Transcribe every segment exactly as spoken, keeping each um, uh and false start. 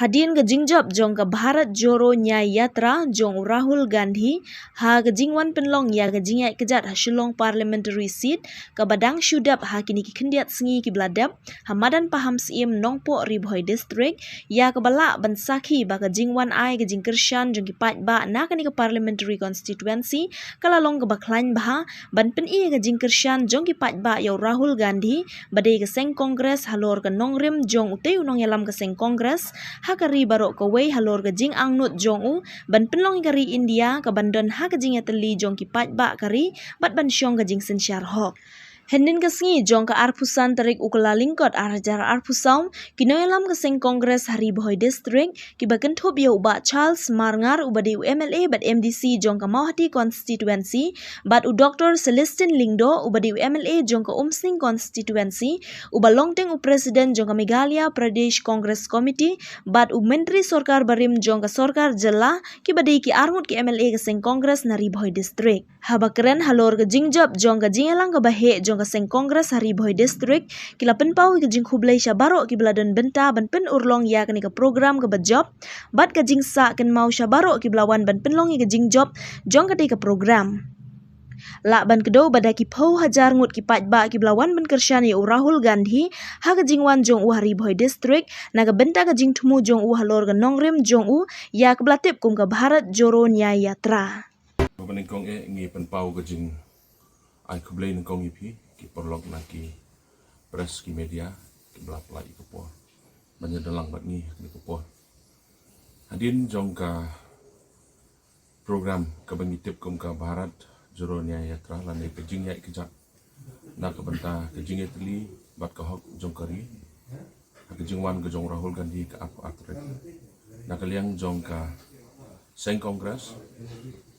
Hadien ka jingjop jong ka Bharat Jodo Nyay Yatra jong u Rahul Gandhi ha ka jingwan pynlong ïa ka jingïaid kjat ha Shillong Parliamentary Seat kaba dang shu dep ha kine ki khyndiat sngi kiba la dep ha madan Pahamsyiem, Nongpoh, Ri Bhoi District, ïa kaba lah ban sakhi ba ka jingwan ai ka jingkyrshan jong ki paidbah na kane ka Parliamentary Constituency ka la long kaba khlaiñ bha ban pyni ïa ka jingkyrshan jong ki paidbah ïa u Rahul Gandhi ba dei ka seng Congress halor ka nongrim jong utei u nongïalam ka seng Congress ha ka ri baroh kawei halor ka jingangnud jong u ban pynlong ïa ka ri India kaban don ha ka jingïatylli jong ki paidbah ka ri bad ban shong ka jingsynshar hok. Hynnin ka sngi jong ka arphew san tarik u Kyllalyngkot ar hajar arphew saw, ki nongïalam ka seng Congress ha Ri Bhoi District kiba kynthup ïa u Bah Charles Marngar uba dei u M L A bad M D C jong ka Mawhati Constituency, bad u Doctor Celestine Lyngdoh uba dei u M L A jong ka Umsning Constituency, uba long teng u President jong ka Meghalaya Pradesh Congress Committee, bad u Myntri Sorkar Barim jong ka Sorkar Jylla, kiba dei ki arngut ki M L A ka seng Congress na Ri Bhoi District. Haba kren halor ka jingjop jong ka jingïalang kaba heh jong ka seng Congress ha Ri Bhoi District, ki la pynpaw ïa ka jingkhublei sha baroh kiba la don bynta ban pynurlong ïa kane ka program kaba jop, bad ka jingsah kynmaw sha baroh kiba la wan ban pynlong ïa ka jingjop jong katei ka program. Lah ban kdew ba da ki phew hajar ngut ki paidbah kiba la wan ban kyrshan ïa u Rahul Gandhi ha ka jingwan jong u ha Ri Bhoi District na ka bynta ka jingthmu jong u halor ka nongrim jong u ïa kaba la tip kum ka Bharat Jodo Nyay Yatra. Bad nyngkong eh ngi pynpaw ka jingai khublei nyngkong ïa phi ki paralok na ki press ki media kiba la pynlait ïa ka por ban ïadon lang bad ngi ha kane ka por. Hadien jong ka program kaba ngi tip kum ka Bharat Jodo Nyay Yatra lane ka jingïaid kjat na ka bynta ka jingïatylli bad ka hok jong ka ri ha ka jingwan ka jong u Rahul Gandhi ka arphew ar tarik. Na ka liang jong ka seng Congress,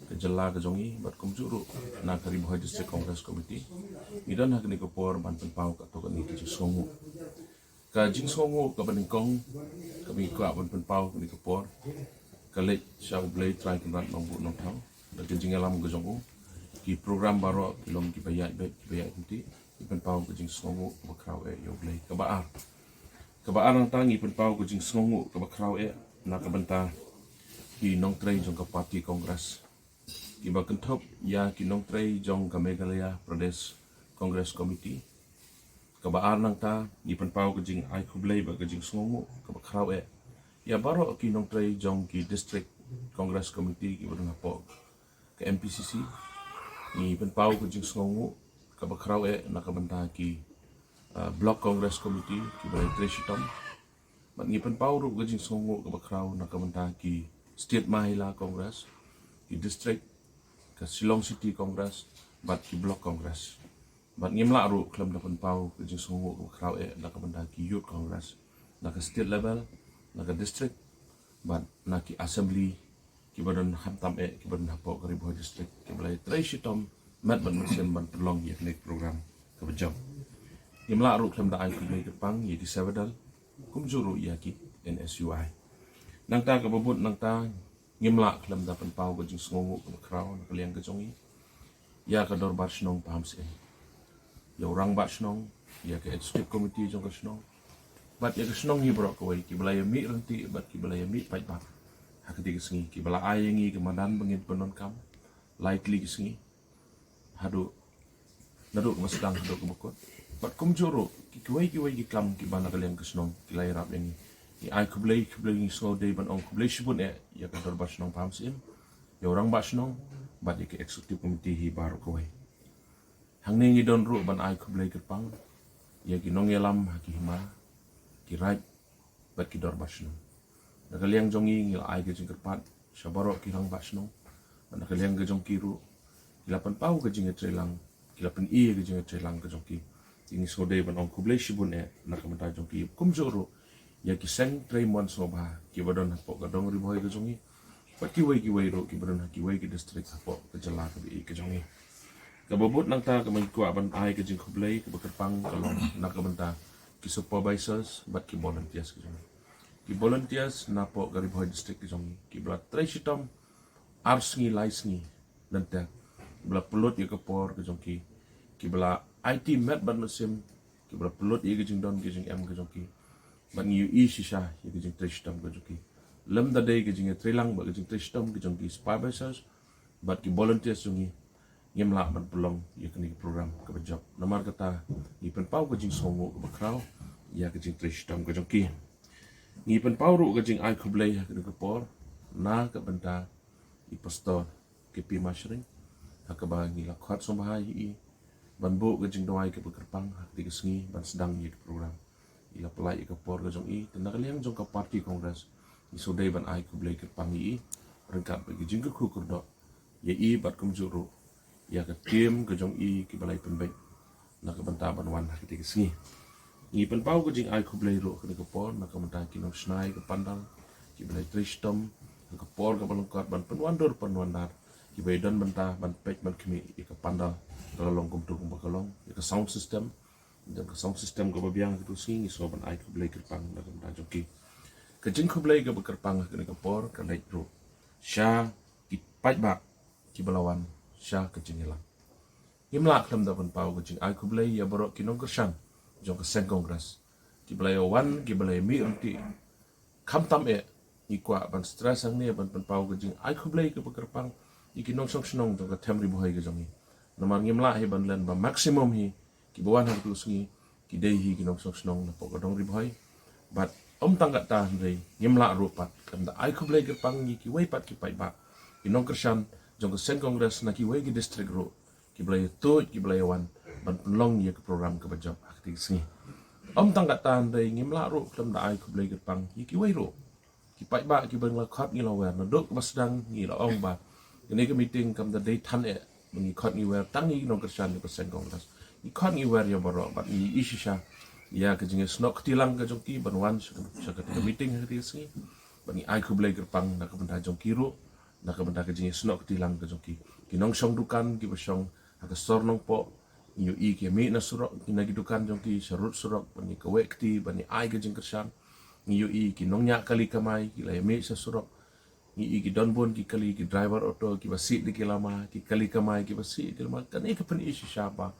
ka jylla ka jong ngi bad kumjuh ruh na ka Ri Bhoi District Congress Committee, ngi don ha kane ka por ban pynpaw katto katne ki jingsngewnguh. Ka jingsngewnguh kaba nyngkong kaba ngi kwah ban pynpaw ha kane ka por ka leit sha U Blei Trai Kynrad Nongbuh Nongthaw da ka jingïalam ka jong u. Ki program baroh ki long kiba ïaid beit kiba ïaid ryntih. Ngi pynpaw ka jingsngewnguh kaba khraw eh ïa U Blei. Kaba ar, kaba ar nangta ngi pynpaw ka jingsngewnguh kaba khraw eh na ka bynta ki nongtrei jong ka party Congress kiba kynthup ïa ki nongtrei jong ka Meghalaya Pradesh Congress Committee. Kaba ar nangta ngi pynpaw ka jingai khublei bad ka jingsngewnguh kaba khraw eh ïa baroh ki nongtrei jong ki District Congress Committee kiba don hapoh ka M P C C. Ngi pynpaw ka jingsngewnguh kaba khraw eh na ka bynta ki, ah, Block Congress Committee kiba la trei shitom. Bad ngi pynpaw ruh ka jingsngewnguh kaba khraw na ka bynta ki State Mahila Congress, ki District, ka Shillong City Congress bad ki Block Congress. Bad ngim lah ruh khlem da pynpaw ka jingsngewnguh kaba khraw eh na ka bynta ki Youth Congress na ka state level, na ka district bad na ki assembly kiba don khamtam eh kiba don hapoh ka Ri Bhoi District kiba la trei shitom met bad mynsiem ban pynlong ïa kane ka program kaba jop. Ngim lah ruh khlem da ai khublei kyrpang ïa ki Sewadal kumjuh ruh ïa ki N S U I. Nangta kaba bud nangta ngim lah khlem da pynpaw ka jingsngewnguh kaba khraw na ka liang ka jong ngi ïa ka Dorbar Shnong Pahamsyiem, ïa u Rangbah Shnong, ïa ka Executive Committee jong ka shnong bad ïa ka shnong hi baroh kawei kiba la ïa mih ryntih bad kiba la ïa mih paidbah ha katei ka sngi, kiba la ai ïa ngi ka madan ba ngin pyndonkam lai tylli ki sngi, haduh naduh kaba sdang haduh kaba kut. Bad kumjuh ruh ki kiwei kiwei ki kam kiba na ka liang ka shnong ki la ïarap ïa ngi. Ngi ai khublei khublei, ngi sngewdei ban ong khublei shibun eh ïa ka Dorbar Shnong Pahamsyiem, ïa u Rangbah Shnong bad ïa ka Executive Committee hi baroh kawei. Hangne ngi don ruh ban ai khublei kyrpang ïa ki nongïalam ha ki hima, ki raid bad ki Dorbar Shnong. Na ka liang jong ngi ngi la ai ka jingkyrpad sha baroh ki Rangbah Shnong bad na ka liang ka jong ki ruh ki la pynpaw ka jingïatreilang, ki la pyni ka jingïatreilang ka jong ki. Ngi sngewdei ban ong khublei shibun eh na ka bynta jong ki. Kumjuh ruh ïa ki seng trei mon sngewbha kiba don hapoh ka dong Ri Bhoi ka jong ngi bad kiwei kiwei ruh kiba don ha kiwei ki district hapoh ka jylla kaba ïeit ka jong ngi. Kaba bud nangta kaba ngi kwah ban ai ka jingkhublei kaba kyrpang ka long na ka bynta ki supervisors bad ki volunteers ka jong ngi. Ki volunteers napoh ka Ri Bhoi District ka jong ngi kiba la trei shitom ar sngi lai sngi lynter, kiba la pynlut ïa ka por ka jong ki, kiba la aiti met bad mynsiem, kiba la pynlut ïa ka jingdon ka jingem ka jong ki, Bad ngi ïohi shisha ïa ka jingtrei shitom ka jong ki. Lymda dei ka jingïatreilang bad ka jingtrei shitom ka jong ki supervisors bad ki volunteers jong ngi, ngim lah ban pynlong ïa kane ka program kaba jop. Namar kata ngi pynpaw ka jingsngewnguh kaba khraw ïa ka jingtrei shitom ka jong ki. Ngi pynpaw ruh ka jingai khublei ha kane ka por na ka bynta i Pastor K P Mashring, ha kaba ngi la khot sngewbha ïa i ban buh ka jingduwai kaba kyrpang ha kane ka sngi ban sdang ïa ka program. I la pynlait ïa ka por ka jong i, te na ka liang jong ka party Congress ngi shu dei ban ai khublei kyrpang ïa i ryngkat bad ka jingkyrkhu kyrdoh ïa i bad kumjuh ruh ïa ka team ka jong i kiba la ïa pynbeit na ka bynta ban wan ha kane ka sngi. Ngi pynpaw ka jingai khublei ruh ha kane ka por na ka bynta ki nongshna ïa ka pandal kiba la ïa trei shitom ha ka por kaba lyngkot ban pynwandur pynwandar, kiba ïa don bynta ban peit ban khmih ïa ka pandal ka la long kumto kumba ka long, ïa ka sound system, don ka sound system kaba biang ha katu ka sngi, ngi sngew ban ai khublei kyrpang na ka bynta jong ki. Ka jingkhublei kaba kyrpang ha kane ka por ka leit ruh sha ki paidbah kiba la wan sha ka jingïalang. Ngim lah khlem da pynpaw ka jingai khublei ïa baroh ki nongkyrshan jong ka seng Congress kiba la ïa wan, kiba la ïa mih ryntih. Khamtam eh ngi kwah ban stress hangne ban pynpaw ka jingai khublei kaba kyrpang ïa ki nongshong shnong jong ka them Ri Bhoi ka jong ngi. Namar ngim lah hi ban len ba maximum hi kiba wan ha katu ka sngi ki dei hi ki nongshong shnong napoh ka dong Ri Bhoi. Bad ym tang katta hynrei ngim lah ruh pat khlem da ai khublei kyrpang ïa kiwei pat ki paidbah, ki nongkyrshan jong ka seng Congress na kiwei ki district ruh kiba la ïa tuid, kiba la ïa wan ban pynlong ïa ka program kaba jop ha kane ka sngi. Ym tang katta hynrei ngim lah ruh khlem da ai khublei kyrpang ïa kiwei ruh ki paidbah kiba ngi la khot ngi la wer naduh kaba sdang, ngi la ong ba kane ka meeting kam da dei than eh ba ngi khot ngi wer tang ïa ki nongkyrshan ïa ka seng Congress. Ngi khot ngi wer ïa baroh bad ngi ïohi shisha ïa ka jingïasnoh kti lang ka jong ki ban wan sha ka, sha kane ka meeting ha kane ka sngi. Bad ngi ai khublei kyrpang na ka bynta jong ki ruh, na ka bynta ka jingïasnoh kti lang ka jong ki. Ki nongshong dukan kiba shong ha ka sor Nongpoh, ngi ïohi ki ïa mih na surok, na ki dukan jong ki sharud surok ban ïa kaweh kti, ban ïa ai ka jingkyrshan. Ngi ïohi ki nongñiah kali kamai ki la ïa mih sha surok. Ngi ïohi ki don bun ki kali, ki driver auto kiba sih da ki lama, ki kali kamai kiba sih da ki lama. Kane ka pyni shisha ba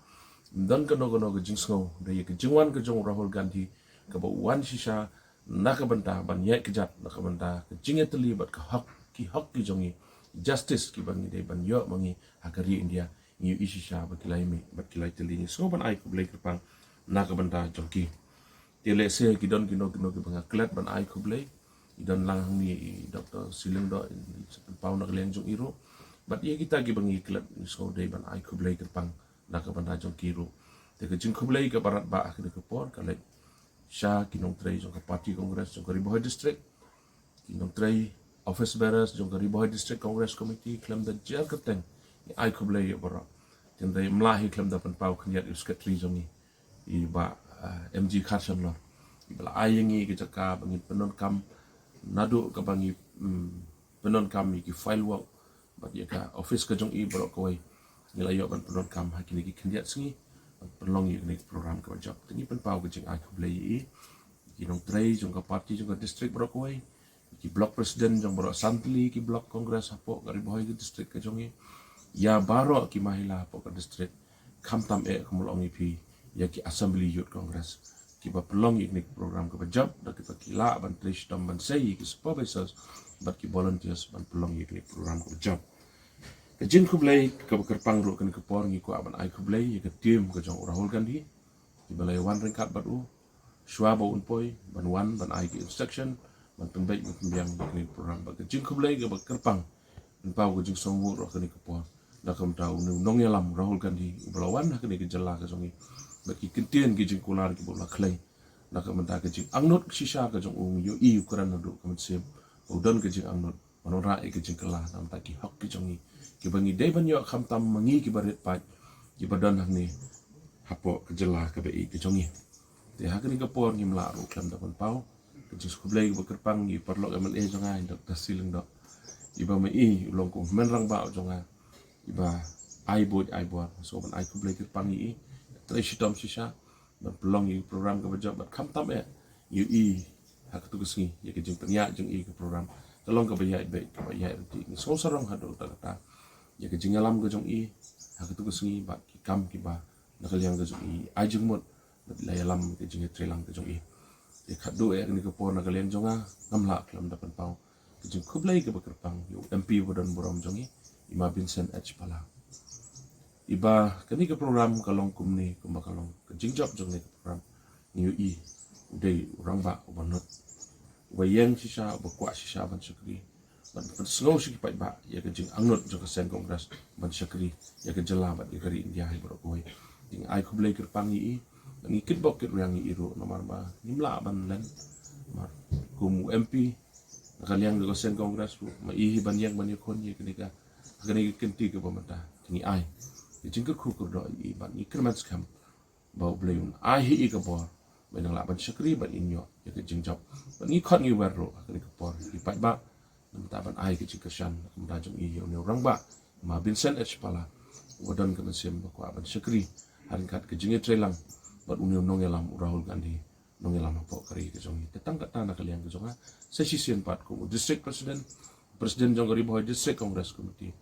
ym don kano kano ka jingsngew da ïa ka jingwan ka jong u Rahul Gandhi kaba u wan shisha na ka bynta ban ïaid kjat na ka bynta ka jingïatylli bad ka hok, ki hok ki jong ngi, justice kiba ngi dei ban ïoh ma ngi ha ka ri India. Ngi ïohi shisha ba ki la ïa mih bad ki la ïatylli, ngi sngew ban ai khublei kyrpang na ka bynta jong ki. Te lehse ki don kino kino kiba nga klet ban ai khublei. I don lang hangne i Doctor Siling Doh, i sa pynpaw na ka liang jong i ruh. Bad ïa kita kiba ngi klet ngi sngew dei ban ai khublei kyrpang na ka bynta jong ki ruh. Te ka jingkhublei kaba radbah ha kane ka por ka leit sha ki nongtrei jong ka party Congress jong ka Ri Bhoi District, ki nongtrei office bearers jong ka Ri Bhoi District Congress Committee, khlem da jer kyrteng ngi ai khublei ïa baroh. Te ym lah hi khlem da pynpaw khyndiat ïa u secretary jong ngi, i Bah, ah, M G Kharshon Lor, iba la ai ïa ngi ka jaka ba ngin pyndonkam naduh kaba ngi, mm, pyndonkam ïa ki file work bad ïa ka office ka jong i baroh kawei. Ngi la ïoh ban pyndonkam ha kine ki khyndiat sngi ban pynlong ïa kane ka program kaba jop. Te ngi pynpaw ka jingai khublei ïa i, ki nongtrei jong ka party jong ka district baroh kawei, ki block president jong baroh san tylli ki block Congress hapoh ka Ri Bhoi ka district ka jong i, ïa baroh ki mahila hapoh ka district, khamtam eh kumba la ong ïa phi, ïa ki Assembly Youth Congress kiba pynlong ïa kane ka program kaba jop, da kiba ki lah ban trei shitom ban sei ïa ki supervisors bad ki volunteers ban pynlong ïa kane ka program kaba jop. Ka jingkhublei kaba kyrpang ruh kane ka por ngi kwah ban ai khublei ïa ka team ka jong u Rahul Gandhi kiba la ïa wan ryngkat bad u shuwa ba un poi ban wan ban ai ki instruction ban pynbeit ban pynbiang ïa kane ka program. Bad ka jingkhublei kaba kyrpang, pynpaw ka jingsngewnguh ruh kane ka por na ka bynta une u nongïalam Rahul Gandhi uba la wan ha kane ka jylla ka jong i bad ki kyntien ki jingkular kiba u la khlei na ka bynta ka jingangnud shisha ka jong u. Ngi ïohi u kren naduh ka mynsiem ba u don ka jingangnud ban wanrah ïa ka jingkylla na ka bynta ki hok ki jong ngi kiba ngi dei ban ïoh khamtam ma ngi kiba rit paid kiba don hangne hapoh ka jylla kaba ïeit ka jong ngi. Te ha kane ka por ngim lah ruh khlem da pynpaw ka jingsngewkhublei kaba kyrpang ïa i paralok M L A jong nga, i Doctor Siling Doh, iba ma i u long kum u hynmen rangbah u jong nga, iba ai buit ai bor. Nga sngew ban ai khublei kyrpang ïa i, trei shitom shisha ban pynlong ïa ka program kaba jop bad khamtam eh ïa i ha katu ka sngi ïa ka jingpynïaid jong i ka program ka long kaba ïaid beit kaba ïaid ryntih. Ngi sngew sarong haduh katta katta ïa ka jingïalam ka jong i ha katu ka sngi bad ki kam kiba na ka liang ka jong i ai jingmut bad la ïalam ka jingïatreilang ka jong i. Ïa khatduh ïa kane ka por na ka liang jong nga, ngam lah khlem da pynpaw ka jingkhublei kaba kyrpang ïa u M P ba don burom jong ngi, i Ma Vincent H Pala. Iba kane ka program ka long kumne, kumba ka long ka jingjop jong kane ka program, ngi ïohi u dei u rangbah uba nud, uba ïeng shisha, uba kwah shisha ban shakri, ban pynsngew sha ki paidbah ïa ka jingangnud jong ka seng Congress ban shakri ïa ka jylla bad ïa ka ri India hi baroh kawei. Te nga ai khublei kyrpang ïa i, ngi kitbok kitrwiang ïa i ruh namar ba ngim lah ban len. Namar kum u M P na ka liang ka seng Congress ruh, ma i hi ban ïeng ban ïakhun ïa kane ka, ha kane ka kynti kaba mynta. Te ngi ai ka jingkyrkhu kyrdoh ïa i bad ngi kyrmen skhem ba U Blei un ai ha i ka bor ba in nang lah ban shakri bad in ïoh ïa ka jingjop. Bad ngi khot ngi wer ruh ha kane ka por ïa ki paidbah, namar ban ai ka jingkyrshan na ka bynta jong i ïa une u rangbah, Ma Vincent H Pala, uba don ka mynsiem ba kwah ban shakri ha ryngkat ka jingïatreilang bad une u nongïalam u Rahul Gandhi, nongïalam hapoh ka ri ka jong ngi. Te tang katta na ka liang ka jong nga, sa shisien pat kum u District President, President jong ka Ri Bhoi District Congress Committee,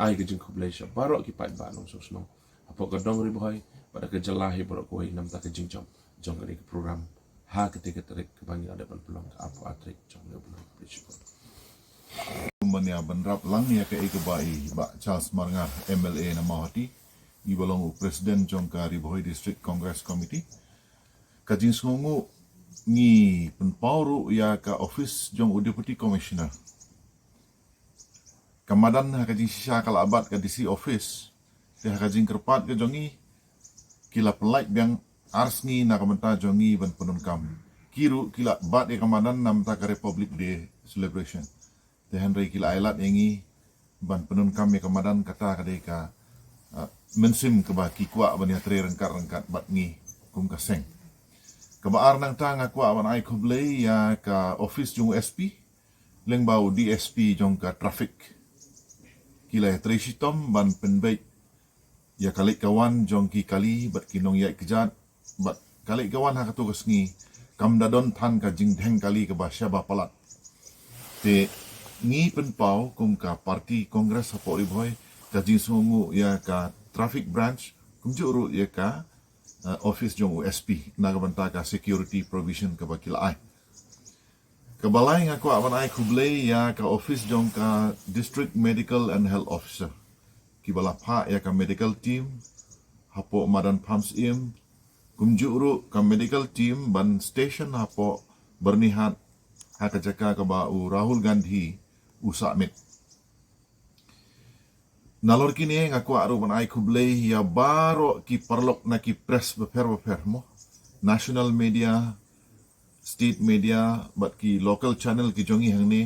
ai ka jingkhublei sha baroh ki paidbah nongshong shnong hapoh ka dong Ri Bhoi bad ka jylla hi baroh kawei namar ka jingjop jong kane ka program ha katei ka tarik kaba ngi la dep ban pynlong, ka arphew ar tarik jong une u bnai. Khublei shibun. Kumba ngi ïa ban rap lang ïa kaei kaba i Bah Charles Marngar, M L A na Mawhati, iba long u President jong ka Ri Bhoi District Congress Committee. Ka jingsngewnguh ngi pynpaw ruh ïa ka office jong u Deputy Commissioner. Ka madan ha ka jingshisha ka la bat ka D C office. Te ha ka jingkyrpad ka jong ngi, ki la pynlait biang ar sngi na ka bynta jong ngi ban pyndonkam. Ki ruh ki la bat ïa ka madan namar ka Republic Day celebration. Te hynrei ki la ailad ïa ngi ban pyndonkam ïa ka madan, kata ka dei ka, ah, mynsiem kaba ki kwah ban ïatrei ryngkat ryngkat bad ngi kum ka seng. Kaba ar, nangta nga kwah ban ai khublei ïa ka office jong u S P lyngba u D S P jong ka traffic. Ki la ïatrei shitom ban pynbeit ïa ka leit ka wan jong ki kali bad ki nongïaid kjat, bad ka leit ka wan ha kato ka sngi kam da don than ka jingdheng kali kaba shaba palat. Te ngi pynpaw kum ka party Congress hapoh Ri Bhoi ka jingsngewnguh ïa ka traffic branch, kumjuh ruh ïa ka, eh, office jong u S P na ka bynta ka security provision kaba ki la ai. Kaba lai, nga kwah ban ai khublei ïa ka office jong ka District Medical and Health Officer, kiba la phah ïa ka medical team hapoh madan Phamsyiem, kumjuh ruh ka medical team ban station hapoh Byrnihat, ha ka jaka kaba u Rahul Gandhi u sah miet. Nalor kine nga kwah ruh ban ai khublei ïa baroh ki paralok na ki press bapher bapher mo, national media, state media, bad ki local channel ki jong ngi hangne.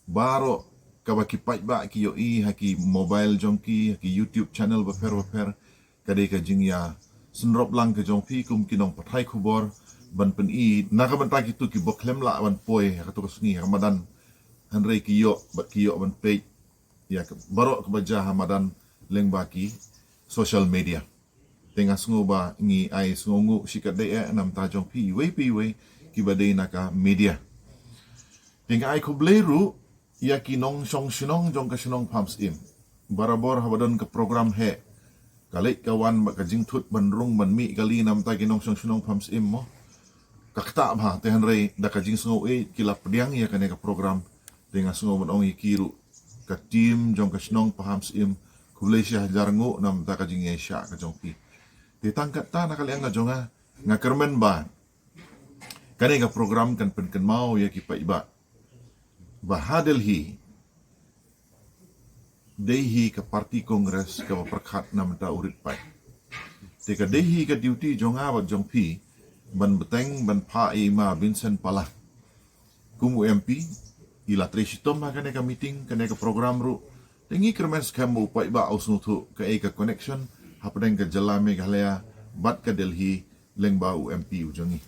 Baroh kaba ki paidbah ki ïohi ha ki mobile jong ki, ha ki YouTube channel bapher bapher, ka dei ka jingïasynrop lang ka jong phi kum ki nongpathai khubor ban pyni na ka bynta kito kiba khlem lah ban poi ha kato ka sngi ha ka madan, hynrei ki ïoh bad ki ïoh ban peit ïa ka baroh kaba jia ha madan lyngba ki social media. Te nga sngew ba ngi ai sngewnguh shikatdei eh na ka bynta jong phi iwei pa iwei kiba dei na ka media. Te nga ai khublei ruh ïa ki nongshong shnong jong ka shnong Phamsyiem. Barabor haba don ka program heh, ka leit ka wan bad ka jingthut ban rung ban mih kali na ka bynta ki nongshong shnong Phamsyiem mo, ka ktah bha, te hynrei da ka jingsngew eh ki la pdiang ïa kane ka program. Te nga sngew ban ong ïa ki ruh, ka team jong ka shnong Phamsyiem, khublei shihajar nguh na ka bynta ka jingïaishah ka jong phi. Te tang katta na ka liang ka jong nga, nga kyrmen ba kane ka program kan pynkynmaw ïa ki paidbah ba ha Delhi dei hi ka party Congress kaba pyrkhat na ka bynta u rit paid. Te ka dei hi ka duty jong nga bad jong phi ban bteng, ban phah ïa i Ma Vincent Pala kum u M P. I la trei shitom ha kane ka meeting, kane ka program ruh. Te ngi kyrmen skhem ba u paidbah u sngewthuh kaei ka connection hapdeng ka jylla Meghalaya bad ka Delhi lyngba u M P u jong ngi.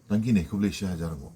Tang kine, khublei shihajar nguh.